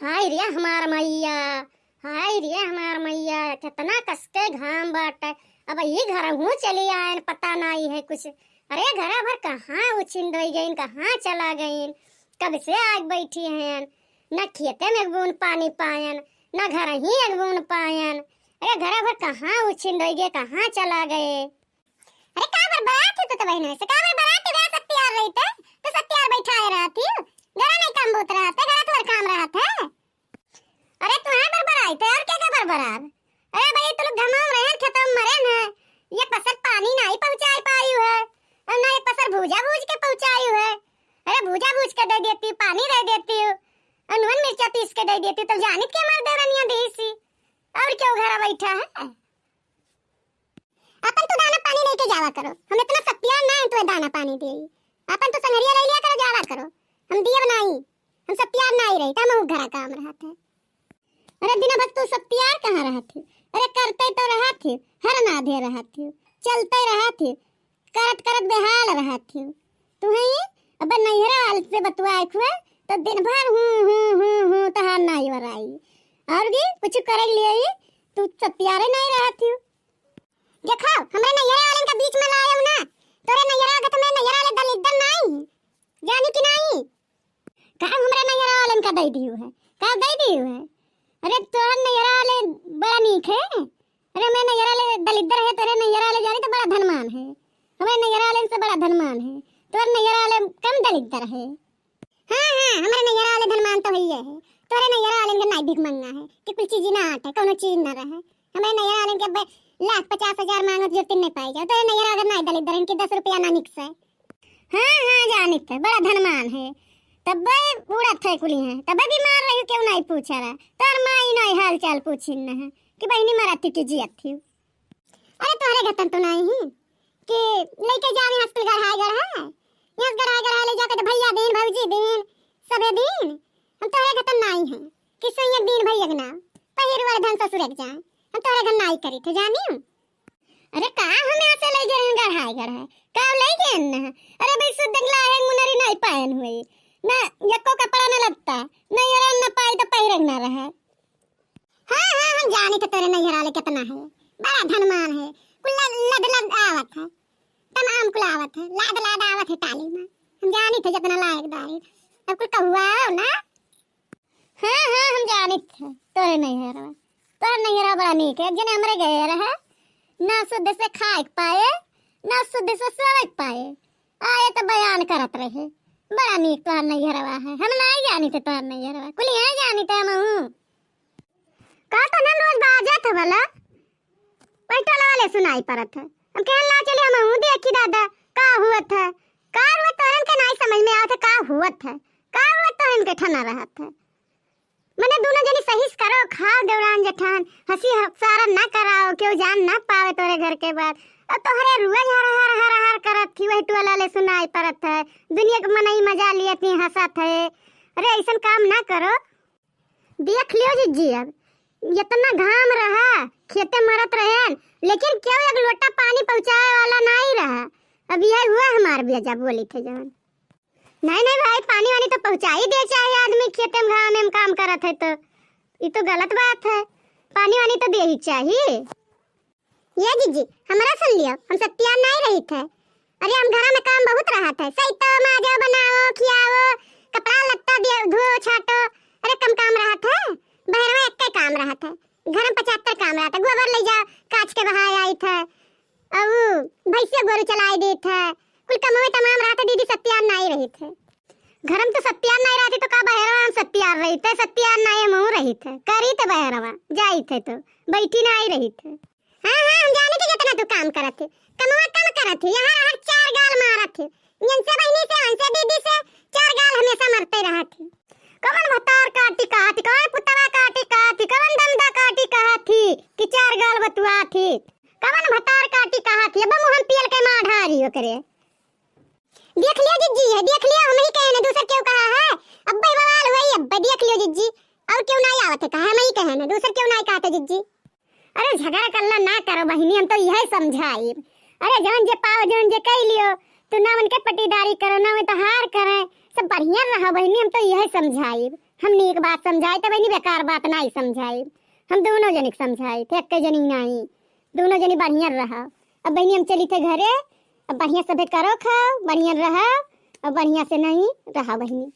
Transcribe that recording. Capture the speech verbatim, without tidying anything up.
हाय रे हमार मइया, हाय रे हमार मइया, केतना कसके घाम बाटे। अब ई घरहूँ चली आयन, पता नाई है कुछ। अरे घरा भर कहाँ उछिंद होइ गइन, कहाँ चला गइन, कब से आग बैठी हैं, न खेते में एक बूंद पानी पायन, न घरही एक बूंद पायन। अरे घरा भर कहाँ उछिंद होइ गए, कहाँ चला गए। अरे का बरबरात है तू तो बहिन से, का बरबरात है, घरा सत्यार रही थे, तो सत्यार बैठाए रहत ही, घरा नहीं काम बहुत रहत है, घरा तुम्हार काम रहत है। अरे तुम्हार बरबराई थे, और क्या क्या बरबराब? अरे भाई तू लोग घाम में रहन, खेतों में मरेन है, ये पसर पानी नहीं पहुँचाए पाई है, और ना ये पसर भूजा भूज के पहुँचाई है। अरे भूजा भूज के दे देती, पानी दे देती, और नून मिर्चा पीस के दे देती, तो जानित के हमार देवरनिया दी सी, और क्यों घरा बैठा है? अपन तो दाना पानी लेके जावा करो, हम इतना सत्यार ना है तुम्हें दाना पानी दिए। अपन तो संगरिया ले लिया करो, जावा करो, हम दियब नाई, हम सत्यार नाई रही, तब हम घरा काम रहत है। अरे दिन भर तू सत्यार कहाँ रहत है? अरे करते तो रहत है, हर नाधे रहत है, चलते रहत है, करत करत बेहाल रहत है। तू है अब नैहरा वाले से बतुआ खुए तो दिन भर हूँ हूँ हूँ हूँ तहार नाई वराई, और भी कुछ करे लिए तू सत्यारे नहीं रहत है। देखो, हमरे नैहरा वालन का बीच में लायम ना। तोरे नैहरा के तुम्हें नैहरा वाले दलिद्दर नाई है। जानी कि नाई? का हमरे नैहरा वालन का दे दियो है? का दे दियो है? अरे तोर नैहरा वाले बड़ा नीक है। अरे मैं नैहरा वाले दलिद्दर है, तोरे नैहरा वाले जानी तो बड़ा धनमान है। हमारे नैहरा वाले से बड़ा धनमान है। तोर नैहरा वाले कम दलिद्दर है। हाँ, हाँ, हमरे नैहरा वाले धनमान तो हइये है। तोरे नैहरा वाले के नाई भीख मंगा है कि कुल चीज ना आटे, कोनो चीज ना रहे। हमरे नैहरा वाले के ब-, लाख पचास हजार मांगत जो तीन नहीं पाई जाओ। तोरे नैहरा अगर नाई दलिद्दर इनके दस रुपया ना निकसे। हाँ, हाँ, जानित है, बड़ा धनमान है। तब्बे उड़त है कुली है, तब्बे बीमार रही क्यों नाई पूछा रहा। तोर माई नाई हाल चाल पूछिन न है कि बहिनी मरत थी कि जियत थी। अरे तोहरे घटन तो नाई ही कि लइके जावे हस्कल गढ़ाए गढ़ा, यहाँ से गढ़ाए गढ़ाए ले जाके तो भैया दिन, भौजी दिन, सबे दिन। हम तोहरे घटन नाई है कि सोइया दिन भैया के नाम पहिर वर धन ससुर के जाए, हम तोहरे घर नाई करी थे जानी। अरे का हम यहाँ से ले गए गढ़ाए गढ़ाए, का ले गए न? अरे भाई शुद्ध गला है, मुनरी नाई पायन हुए ना, यक्को कपड़ा न लगता, नहीं अरे न पाई तो पहिरे न रहे। हाँ, हाँ, हम जानी थे तोरे नैहरा वाले कितना है, बड़ा धनमान है, कुल लद, लद, लद आवत है, तमाम कुल आवत है, लाद, लाद आवत है टाली में। हम जानी थे जितना लायक दारी, अब कुल कहुआ हो ना। हाँ, हाँ, हम जानी थे तोरे नैहरा, तोरे नैहरा बड़ा नीक है, जने हमरे गए रहे, ना शुद्ध से खाए के पाए, ना शुद्ध से सोए के पाए, आए तो बयान करत रहे, बड़ा नीक तोहर नैहरवा है, हम नाई जानी थे तोहर नैहरवा, कुल यहाँ जानी थे हम हूँ। का तो ना रोज बाजत है भला, वही टोला वाले सुनाई पड़त है। हम कहन ला चली हम हूँ देखी दादा, का हुअत है, का हुअत तोहन के नाई समझ में आवत है, का हुअत है, का हुअत तोहन के ठना रहत है। मने दोनों जनी सही से करो, खाओ देवरान जेठान, हंसी हसारा ना कराओ, क्यों जान ना पावे तोरे घर के बात। अब तोहरे रोज हर हर हर हर करत थी, वही टोला वाले सुनाई पड़त है, दुनिया के मनई मजा लिए थी, हंसत है। अरे ऐसन काम ना करो। देख लियो जिज्जी, अब इतना घाम रहा, खेते मरत रहन, लेकिन क्यों एक लोटा पानी पहुँचावे वाला नाई रहा। अब यह हुआ हमार बेजा, बोली थे जवन। नहीं, नहीं भाई, पानी वानी तो पहुँचा ही दे, चाहे आदमी खेते में घाम में काम करत है तो, ये तो गलत बात है, पानी वानी तो दे ही चाहिए। ये जिज्जी, हमरा सुन लियो, हम सत्यार नाई रही थे। अरे हम घरा में काम बहुत रहत है, सैतो, माजो, बनाओ, खियाओ, कपड़ा लत्ता दियो, धो, छाटो, अरे कम काम रहत है, बहरवा एक्के काम रहत है, घर में पचहत्तर काम रहत है, गोबर ले जाओ, काच के बहाए आई थे, और भैंसिया गोरू चलाई देत है, कुल कमवे तमाम रहत है, दीदी सत्यार नाई रही थे। घर में तो सत्यार नाई रहती तो का बहरवा हम सत्यार रही थे, सत्यार नाई हम हूँ रही थे, करी थे बहरवा, जाई थे तो बैठी नाई रही थे। हाँ, हाँ, हम जानी थे जितना तू काम करत है, कमवा कम करत है, यहाँ हर चार गाल मारत है, इनसे बहिनी से, उनसे दीदी से, चार गाल हमेशा मरते रहत है। कवन भतार काटी कहा थी, कवन पुतवा काटी कहा थी, कवन दमदा काटी कहा थी कि चार गाल बतुआ थी। कवन भतार काटी कहा थी, अब मुँह हम पियल के माँ ढारी ओकरे। देख लियो जिज्जी है, देख लियो, हम ही कहे ना, दूसर क्यों कहा है? अब्बे बवाल हुई, अब्बे देख लियो जिज्जी, और क्यों नहीं आवत है कहा, हम ही कहे ना, दूसर क्यों नहीं कहते जिज्जी। अरे झगड़ा कल्ला ना करो बहिनी, हम तो यह समझाइब। अरे जौन जे पाओ, जौन जे कह लियो, तू ना उनके पटीदारी करो, ना उनके हार करे, सब बढ़िया रहो बहिनी, हम तो यह समझाइब। हम नीक बात समझाई त बहिनी, बेकार बात नाहीं समझाई। हम दुनो जने के समझाई थे, एक्के जने नाहीं, दुनो जने बढ़िया रहा। अब बहिनी हम चली थे घरे, अब बढ़िया सभे करो खाओ, बढ़िया रहा, अब बढ़िया से नाहीं रहा बहिनी।